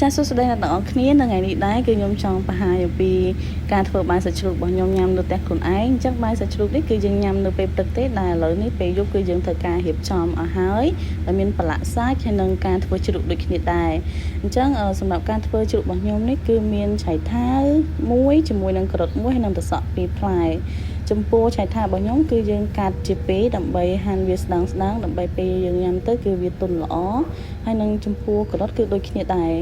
ចាសសួស្តីអ្នកទាំងអស់គ្នានៅថ្ងៃនេះដែរគឺខ្ញុំចង់បង្ហាញអំពីការធ្វើបាយសាច់ជ្រូករបស់ខ្ញុំញ៉ាំនៅផ្ទះខ្លួនឯងអញ្ចឹងបាយសាច់ជ្រូកនេះគឺយើងញ៉ាំនៅពេលព្រឹកទេដែលឥឡូវនេះពេលយប់គឺយើងត្រូវការរៀបចំឲ្យហើយដែលមានប្រឡាក់សាច់ហើយនិងការធ្វើជ្រូកដូចគ្នាដែរអញ្ចឹងសម្រាប់ការធ្វើជ្រូករបស់ខ្ញុំនេះគឺមានឆៃថាវមួយជាមួយនឹងការ៉ុតមួយហើយនិងត្រសក់ពីរផ្លែចំពោះឆៃថារបស់ខ្ញុំគឺយើងកាត់ជាពីរដើម្បីហាន់វាស្ដើងស្ដើងដើម្បីពេលយើងញ៉ាំទៅគឺវាទន់ល្អហើយនឹងចំពោះការ៉ុតគឺដូចគ្នាដែរ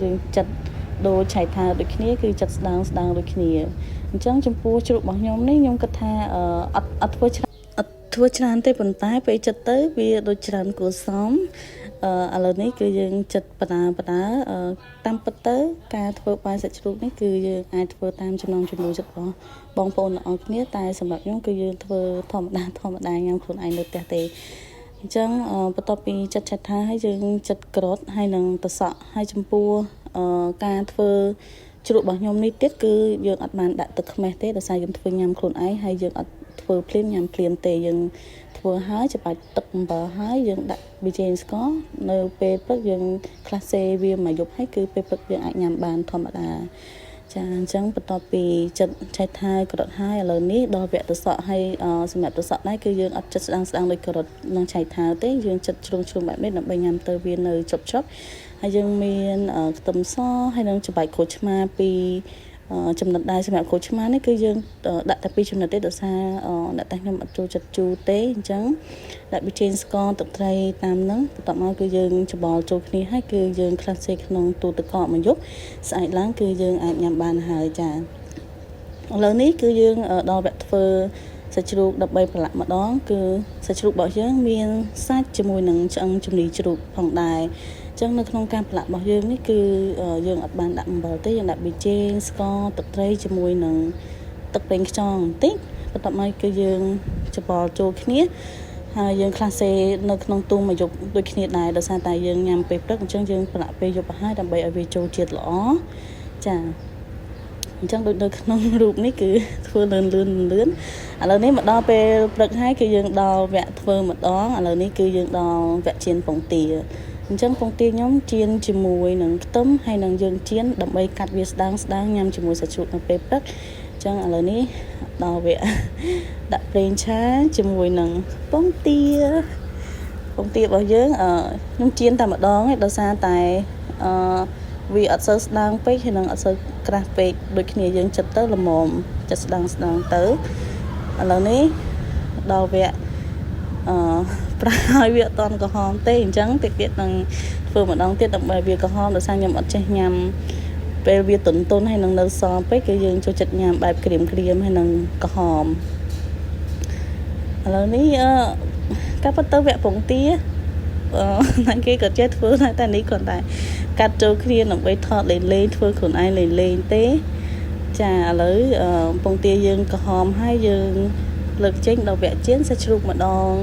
យើងចិតដូចឆៃថាដូចគ្នាគឺចិតស្ដើងស្ដើងដូចគ្នាអញ្ចឹងចំពោះជ្រូករបស់ខ្ញុំនេះខ្ញុំគិតថាអត់អត់ធ្វើច្រើនអត់ធ្វើច្រើនទេប៉ុន្តែពេលចិតទៅវាដូចច្រើនគួរសមអឺឥឡូវនេះគឺយើងចិតបដាបដាតាមពិតទៅការធ្វើបាយសាច់ជ្រូកនេះគឺយើងអាចធ្វើតាមចំណង់ចំណូលចិត្តរបស់បងប្អូនទាំងអស់គ្នាតែសម្រាប់ខ្ញុំគឺយើងធ្វើធម្មតាធម្មតាញ៉ាំខ្លួនឯងនៅផ្ទះទេអញ្ចឹងបន្ទាប់ពីចិតឆាថាហើយយើងចិតក្រតហើយនឹងត្រសក់ហើយចំពោះការធ្វើជ្រូករបស់ខ្ញុំនេះទៀតគឺយើងអត់បានដាក់ទឹកខ្មេះទេដោយសារយើងធ្វើញ៉ាំខ្លួនឯងហើយយើងអត់ធ្វើភ្លាមញ៉ាំភ្លាមទេយើងធ្វើហើយច្បាច់ទឹកអំបិលហើយយើងដាក់ប៊ីចេងស្ករនៅពេលព្រឹកយើងក្លាសេវាមួយយប់ហើយគឺពេលព្រឹកយើងអាចញ៉ាំបានធម្មតាចាអញ្ចឹងបន្ទាប់ពីចិតឆែកថើក្រត់ហើយឥឡូវនេះដល់វគ្គត្រសក់ហើយសម្រាប់ត្រសក់ដែរគឺយើងអត់ចិតស្ដាងស្ដាងដូចក្រត់និងឆែកថើទេយើងចិតជ្រុងជ្រុងបែបនេះដើម្បីញ៉ាំទៅវានៅជប់ជប់ហើយយើងមានខ្ទឹមសហើយនិងច្របាច់ក្រូចឆ្មាពីចំណិតដែរសម្រាប់ក្រូចឆ្មានេះគឺយើងដាក់តែពីរចំណិតទេដោយសារអ្នកតែខ្ញុំអត់ចូលចិត្តជូរទេអញ្ចឹងដាក់ប៊ីចេងស្ករទឹកត្រីតាមហ្នឹងបន្ទាប់មកគឺយើងច្បល់ចូលគ្នាហើយគឺយើងក្លាសេក្នុងទូទឹកកកមួយយប់ស្អែកឡើងគឺយើងអាចញ៉ាំបានហើយចាឥឡូវនេះគឺយើងដល់វគ្គធ្វើសាច់ជ្រូកដើម្បីប្រឡាក់ម្ដងគឺសាច់ជ្រូករបស់យើងមានសាច់ជាមួយនឹងឆ្អឹងជំនីជ្រូកផងដែរចឹងនៅក្នុងការប្រឡាក់របស់យើងនេះគឺយើងអត់បានដាក់អំបិលទេយើងដាក់ប៊ីចេងស្ករទឹកត្រីជាមួយនឹងទឹកប្រេងខ្យងបន្តិចបន្ទាប់មកគឺយើងច្របល់ចូលគ្នាហើយយើងក្លាសេនៅក្នុងទូមួយយប់ដូចគ្នាដែរដោយសារតែយើងញ៉ាំពេលព្រឹកអញ្ចឹងយើងប្រឡាក់ពេលយប់ឲ្យដើម្បីឲ្យវាចូលជាតិល្អចាអញ្ចឹងដូចនៅក្នុងរូបនេះគឺធ្វើលឿនលឿនលឿនឥឡូវនេះមកដល់ពេលព្រឹកហើយគឺយើងដល់វគ្គធ្វើម្ដងឥឡូវនេះគឺយើងដល់វគ្គចៀនពងទាអញ្ចឹងពងទាខ្ញុំចៀនជាមួយនឹងខ្ទឹមហើយនឹងយើងចៀនដើម្បីកាត់វាស្ដើងស្ដើងញ៉ាំជាមួយសាច់ជ្រូកនៅពេលព្រឹកអញ្ចឹងឥឡូវនេះដល់វគ្គដាក់ប្រេងឆាជាមួយនឹងពងទាពងទារបស់យើងអឺខ្ញុំចៀនតែម្ដងឯងដោយសារតែអឺវាអត់សូវស្ដើងពេកហើយនឹងអត់សូវក្រាស់ពេកដូចគ្នាយើងចិតទៅល្មមចិត្តស្ដើងស្ដើងទៅឥឡូវនេះដល់វគ្គអឺប្រើឲ្យវាអត់តន់ក្រហមទេអញ្ចឹងតិចទៀតនឹងធ្វើម្ដងទៀតដើម្បីវាក្រហមដោយសារខ្ញុំអត់ចេះញ៉ាំពេលវាទន់ទន់ហើយនឹងនៅសពេកគឺយើងចូលចិត្តញ៉ាំបែបក្រៀមក្រៀមហើយនឹងក្រហមឥឡូវនេះអឺការពិតទៅវគ្គពងទាអឺណាគេក៏ចេះធ្វើដែរតែនេះគ្រាន់តែកាត់ចូលគ្នាដើម្បីថតលេងលេងធ្វើខ្លួនឯងលេងលេងទេចាឥឡូវពងទាយើងក្រហមហើយយើងលើកចេញដល់វគ្គចៀនសាច់ជ្រូកម្ដង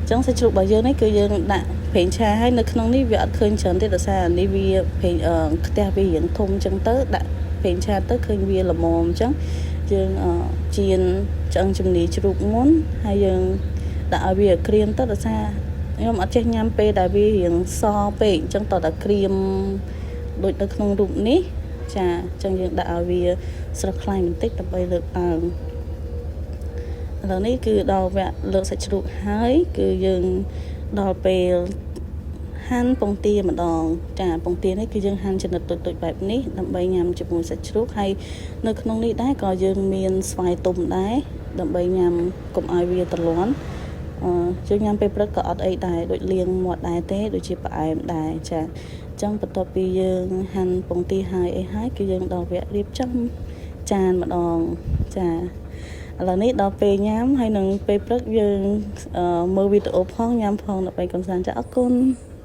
អញ្ចឹងសាច់ជ្រូករបស់យើងនេះគឺយើងដាក់ប្រេងឆាហើយនៅក្នុងនេះវាអត់ឃើញច្រើនទេដោយសារនេះវាប្រេងខ្ទះវារៀងធំអញ្ចឹងទៅដាក់ប្រេងឆាទៅឃើញវាល្មមអញ្ចឹងយើងចៀនឆ្អឹងជំនីជ្រូកមុនហើយយើងដាក់ឲ្យវាក្រៀមទៅដោយសារខ្ញុំអត់ចេះញ៉ាំពេលដែលវារៀងសពេកអញ្ចឹងតើតែក្រៀមដូចនៅក្នុងរូបនេះចាអញ្ចឹងយើងដាក់ឲ្យវាស្រស់ខ្លាញ់បន្តិចដើម្បីលើកឡើងឥឡូវនេះគឺដល់វគ្គលើកសាច់ជ្រូកហើយគឺយើងដល់ពេលហាន់ពងទាម្ដងចាពងទានេះគឺយើងហាន់ចំណិតតូចៗបែបនេះដើម្បីញ៉ាំជាមួយសាច់ជ្រូកហើយនៅក្នុងនេះដែរក៏យើងមានស្វាយទុំដែរដើម្បីញ៉ាំកុំឲ្យវាទ្រលាន់អឺយើងញ៉ាំពេលព្រឹកក៏អត់អីដែរដូចលាងមាត់ដែរទេដូចជាផ្អែមដែរចាអញ្ចឹងបន្ទាប់ពីយើងហាន់ពងទាហើយអីហើយគឺយើងដល់វគ្គរៀបចំចានម្ដងចាឥឡូវនេះដល់ពេលញ៉ាំហើយនឹងពេលព្រឹកយើងមើលវីដេអូផងញ៉ាំផងដើម្បីកំសាន្តចាអរគុណ។